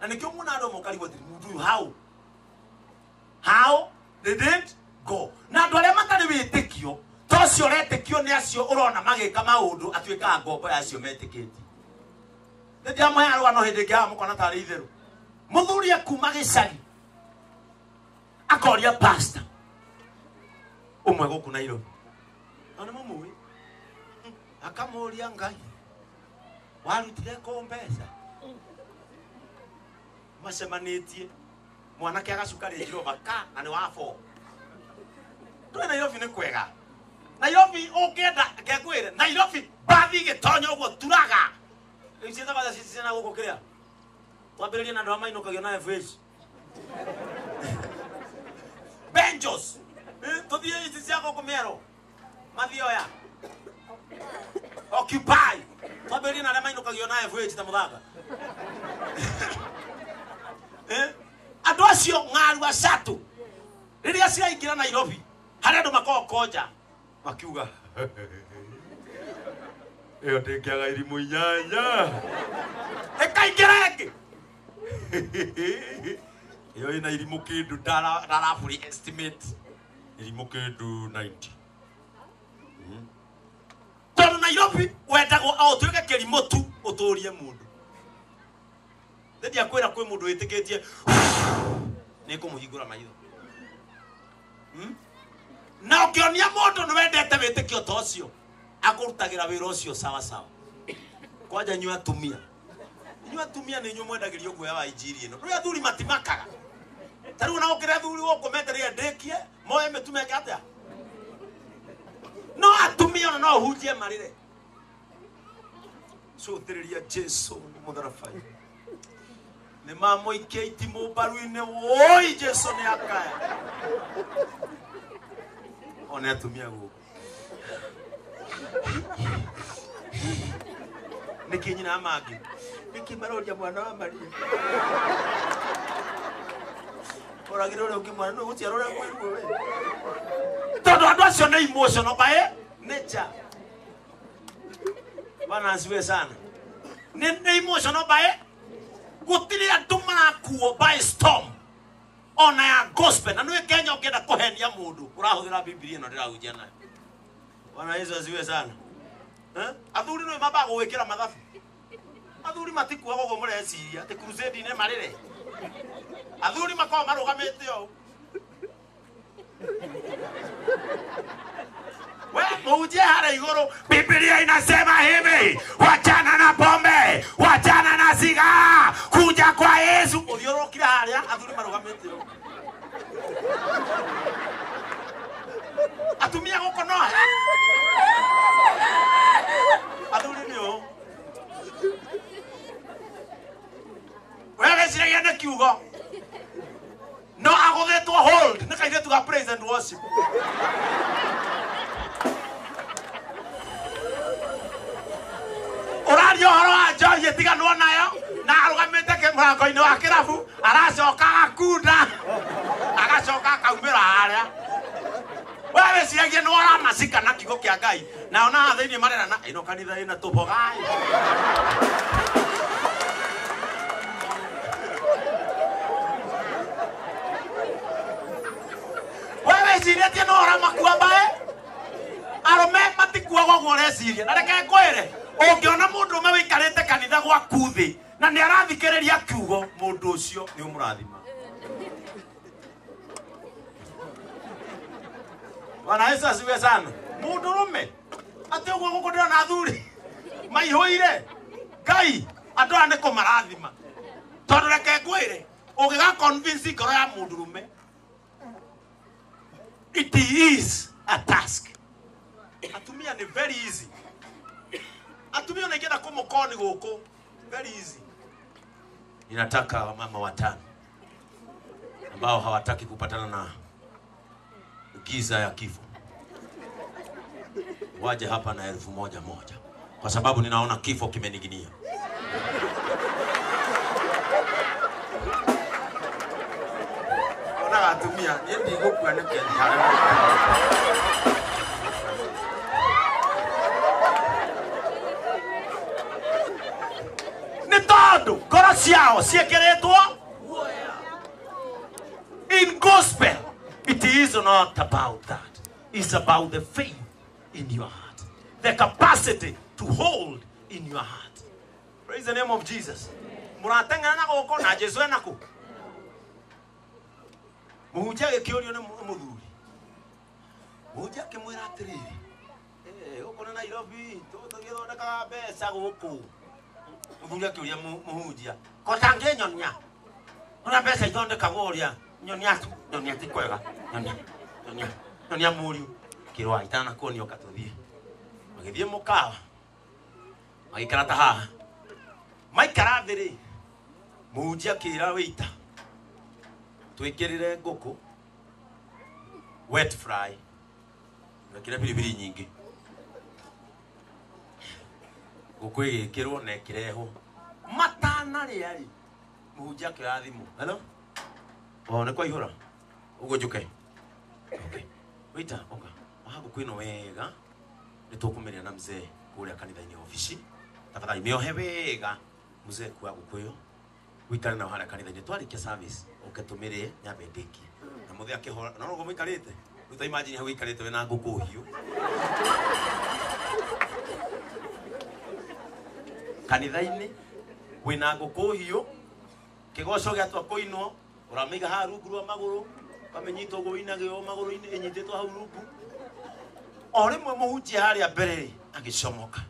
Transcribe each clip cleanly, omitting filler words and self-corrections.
Na nĩkĩo muona andũ amwe ũkarigwo atĩrĩ, mũndũ ũyũ how? How did it go? Na andũ arĩa matarĩ wĩtĩkio, to ũcio ũretĩkio nĩ acio ũrona magĩka maũndũ atuĩkaga ngombo ya acio metĩkĩtie. Nĩ ndĩramũheaga rũgano hĩndĩ ĩngĩ haha mũkona tarĩ itherũ. Mũthuri akuma gĩcagi akoria pastor ũmwe gũkũ Nairobi. Na nĩ mũmũĩ. Akamũria Ngai, warutire kũ mbeca? Macemanĩtie mwanake agacuka Range Rover ka na nĩ wa 4. Ndũĩ Nairobi nĩ kwega. Nairobi ũngĩenda ngengwĩre Nairobi mbathi ĩgĩtonya ũguo turaga. Rĩu ciĩtagwo atĩa ciana gũkũ kĩrĩa? Twambĩrĩrie na andũ arĩa mainũkagio na FH. Benjos. Tũthiĩ ici cia gũkũ mĩero. Mathioya. Occupy. Twambĩrĩrie na arĩa mainũkagio na FH ta mũthanga. Andũ acio ng'aru acatũ. Rĩrĩa ciraingĩra Nairobi, harĩ andũ makoragwo konja. Makiuga, ĩyo ndĩngĩaga irimũ inyanya. Ĩkaingĩra ĩngĩ. Ĩyo ĩna irimũ kĩndũ ndaraburi estimate. Irimũ kĩndũ 90. Tondũ Nairobi wendagwo o ũtuĩke kĩrimũ tu ũtũrie mũndũ. Nĩ ndiakwĩra kwĩ mũndũ wĩtĩkĩtie nĩ ngũmũhingũra maitho. Na ũngĩonia mũndũ nĩ wendete wĩtĩkio ta ũcio, akũrutagĩra wĩra ũcio sawa sawa. Kwanja inyuĩ atumia. Inyuĩ atumia nĩ inyuĩ mwendagĩrio guoya wa injiri ĩno. Rĩu athuri matimakaga. Ta rĩu ona gũkĩrĩ athuri gũkũ metereire ndĩkie, moe mĩtu meke atĩa? No atumia ona no ũhunjie marĩre. Cũthĩrĩria Jesu mũtharaba-inĩ. Nĩ mamũikia itimũ mbaru-inĩ, woi Jesu nĩ akaya. One atumia gũkũ. Nĩkĩ nyina mangĩ? Nĩkĩ maroria mwana wa Maria? Oragire ũrĩa ũngĩ mwana, nĩ ũgũciara ũrĩa kwĩruo we. Tondũ andũ acio nĩ emotional by nature. Bwana asifiwe sana. Nĩ emotional by gũtirĩ andũ marakuo by storm ona ya gospel. Na nĩwe Kenya ũngĩenda kũhenia mũndũ ũrahũthĩra Bibilia ĩno ndĩrahunjia nayo. Bwana Yesu asifiwe sana. Athuri nĩ mambaga gũgwĩkĩra mathabu. Athuri matikuaga ũguo mũreciria atĩ crusade-inĩ marĩre. Athuri makoragwo marũgamĩte ũũ. We mũhunjia harĩa igũrũ, Biblia inasema hivi, wachana na pombe, wachana na sigara, kuja kwa Yesu. Ũthiũrũrũkire harĩa athuri marũgamĩte ũũ. Atumia gũkũ no he. Athuri nĩ ũũ. We weciragia nĩ kiugo. No agũthĩtwo hold nĩ kairĩtu ga praise and worship. Ũraria ũhoro wa njohi ĩtiganwo nayo na arũgamĩte mũrango-inĩ wa kĩrabu, aracoka agakunda, agacoka akaumĩra harĩa. We wĩciragia nĩ ũramacika na kiugo kĩa Ngai, na ona haha thĩinĩ marerana, ĩno kanitha ĩna tũboga. We wĩcirĩtie nĩ ũramakua mbaĩ? Arũme matikuaga ũguo ũreciria. Na reke ngwĩre, ũngĩona mũndũ ũmwe wĩikarĩte kanitha gwaku thĩ na nĩ arathikĩrĩria kiugo, mũndũ ũcio nĩ ũmũrathima. Bwana Yesu asifiwe sana. Mũndũ ũrũme atĩ ũguo gũkũ ndĩrona athuri maihũire Ngai, andũ aya nĩ kũmarathima. Tondũ reke ngwĩre, ũngĩga convince ngoro ya mũndũ ũrũme, it is a task. Atumia nĩ very easy. Atumia ona ingĩenda kũmũkoni gũkũ, very easy. Ninataka wamama watano ambao hawataki kupatana na giza ya kifo waje hapa na 1000 moja, kwa sababu ninaona kifo kimeninginia. Ona atumia, niĩ ndigũkua nĩ kĩendi harĩa. Nĩ tondũ Tondu ngoro ciao ciĩkĩrĩtwo in gospel. It is not about that. It's about the faith in your heart, the capacity to hold in your heart. Praise the name of Jesus. Mũrateng'era na gũkũ na Jesu ena kũ? Mũhunjia agĩkĩũrio nĩ mũthuri. Mũhunjia akĩmwĩra atĩrĩrĩ, gũkũ nĩ Nairobi, tũgĩthondekaga mbeca gũkũ. Mũthuri akĩũria mũhunjia, ko tangĩnyonia ũrĩa mbeca ithondekagwo ũrĩa, nyonia nyonia ti kwega, nyonia nyonia nyonia mũriũ. Akĩrwo itanakuonia ũka tũthiĩ. Magĩthiĩ mũkawa, magĩikara ta haha. Maikara thĩ rĩ, mũhunjia akĩra waiter, twĩkĩrĩre ngũkũ wet fry, wekĩre biribiri nyingĩ. Ngũkũ ĩgĩkĩrwo na ĩkĩrehwo. Matanarĩa rĩ, mũhunjia akĩoya thimũ. Hello? O nĩ kwaihũra? Ũguo njũke? Okay. Waiter, oka. Oha ngũkũ ĩno wega, nĩ tũkũmĩrĩa na mzee kũrĩa kanitha-inĩ obici. Tafadhali mĩohe wega. Mzee kua ngũkũ ĩyo wikare nao harĩa kanitha-inĩ, twarĩkia service ũke tũmĩrĩe nyambe ndĩkie. Na mũthee akĩhora, no ũguo mũikarĩte rĩu ta imagine hau ũikarĩte wĩna ngũkũ hiũ kanitha-inĩ, wĩna ngũkũ hiũ, kĩgoco gĩatua kũinwo, ũramĩiga haha rungu rwa magũrũ, ũkamĩnyita ũguo wĩinagĩo magũrũ-inĩ ĩnyitĩtwo hau rungu. O rĩmwe mũhunjia harĩa mbere rĩ agĩcomoka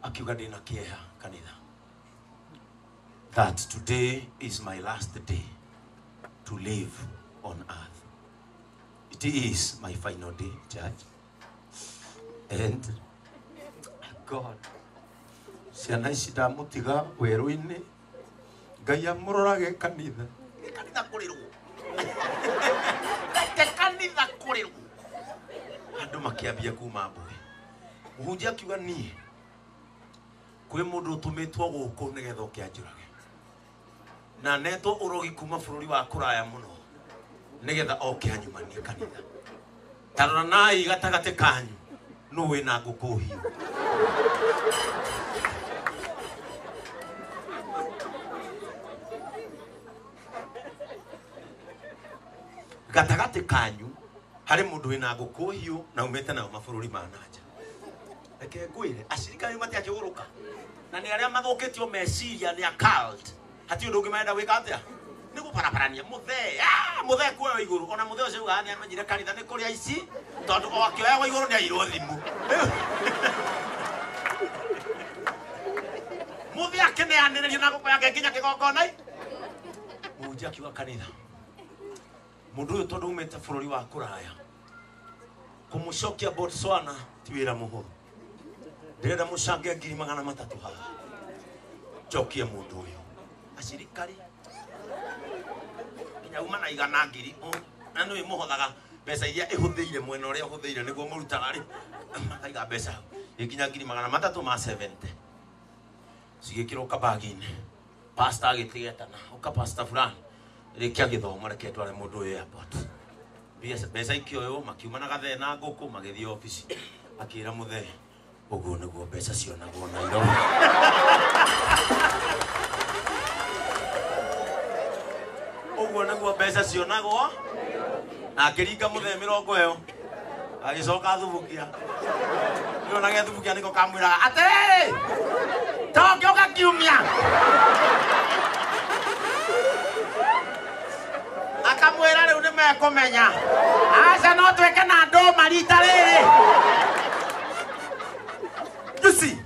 akiuga, ndĩna kĩeha kanitha, that today is my last day to live on earth. It is my final day, church. And God, ciana ici ndamũtiga werũ-inĩ, Ngai amũrorage kanitha. Nĩ kanitha kũrĩrwo. Reke kanitha kũrĩrwo. Andũ makĩambia kuma mbũĩ. Mũhunjia akiuga, niĩ kwĩ mũndũ ũtũmĩtwo gũkũ nĩgetha oke anjũrage, na netwo ũrogi kuma bũrũri wa kũraya mũno nĩgetha oke anyumanie kanitha. Ta roranai gatagatĩ kanyu nũ wĩna ngũkũ hiũ. Gatagatĩ kanyu harĩ mũndũ wĩna ngũkũ hiũ na umĩte nayo mabũrũri ma nanja. Reke ngwĩre, acirika rĩu matiakĩgũrũka, na nĩ arĩa mathũkĩtio meciria nĩ a cult. Hatirĩ ũndũ ũngĩ marenda gwĩka atĩa, nĩ gũbarabarania mũthee. Mũthee kuoywo igũrũ, ona mũthee ũcio ugaga nĩ amenyire kanitha nĩ kũrĩa ici, tondũ o akĩoyagwo igũrũ nĩ airwo thimũ. Mũthee akĩneanĩrĩrio na ngũkũ yake nginya kĩgongona. Mũhunjia akiuga, kanitha, mũndũ ũyũ tondũ umĩte bũrũri wa kũraya, kũmũcokia Botswana ti wĩra mũhũthũ. Ndĩrenda mũcange 300,000 haha njokie mũndũ ũyũ. Acirikari nginya uma na 100,000, na nĩ mũhothaga mbeca iria ĩhũthĩire mwena ũrĩa ũhũthĩire nĩguo mũrutaga rĩ, makaiga mbeca ikinya 370,000 cigĩkĩrwo kabagi-inĩ. Pastor agĩtigetana, ũka pastor fulani, rĩkia gĩthomo, reke ndware mũndũ ũyũ airport. Mbeca ikĩoywo, makiuma na gathee na ngũkũ, magĩthiĩ obici. Akĩra mũthee, ũguo nĩguo mbeca cionagwo Nairobi. Ũguo nĩguo mbeca cionagwo. Na akĩringa mũthee mĩrongo ĩyo, agĩcoka thubukia. Nĩ ona gethubukia nĩko kamwĩraga atĩrĩrĩ, tongĩũka kiumia. Akamwĩra rĩu nĩ mekũmenya. Aca no twĩke na ndũma rita rĩrĩ. You see,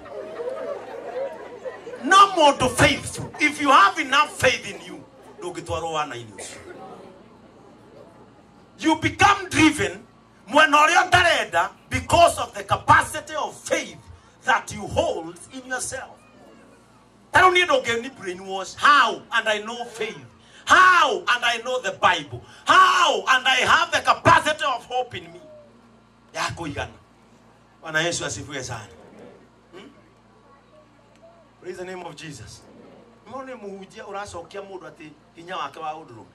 no mũndũ faithful. If you have enough faith in you, ndũngĩtwarwo wana-inĩ ũcio. You become driven mwena ũrĩa ũtarenda because of the capacity of faith that you hold in yourself. Ta rĩu niĩ ndũngĩni brainwash. How? And I know faith. How? And I know the Bible. How? And I have the capacity of hope in me. Ya kũigana. Bwana Yesu asifiwe sana. Praise the name of Jesus. No nĩ mũhunjia ũracokia mũndũ atĩ hinya wake wa ũndũrũme.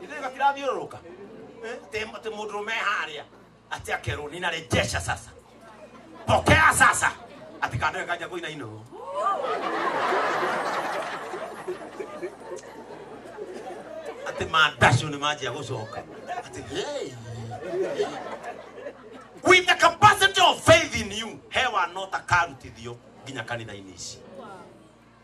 Ithuĩ gatirathiũrũrũka. Atĩ mũndũrũme harĩa atĩ akerwo ninarejesha sasa. Pokea sasa. Ati kando kanja kũina ino. Atä mandacio nä manjia gå coka atä hey. With the capacity of faith in you, hewa no takarutithio nginya kanitha-inĩ ici.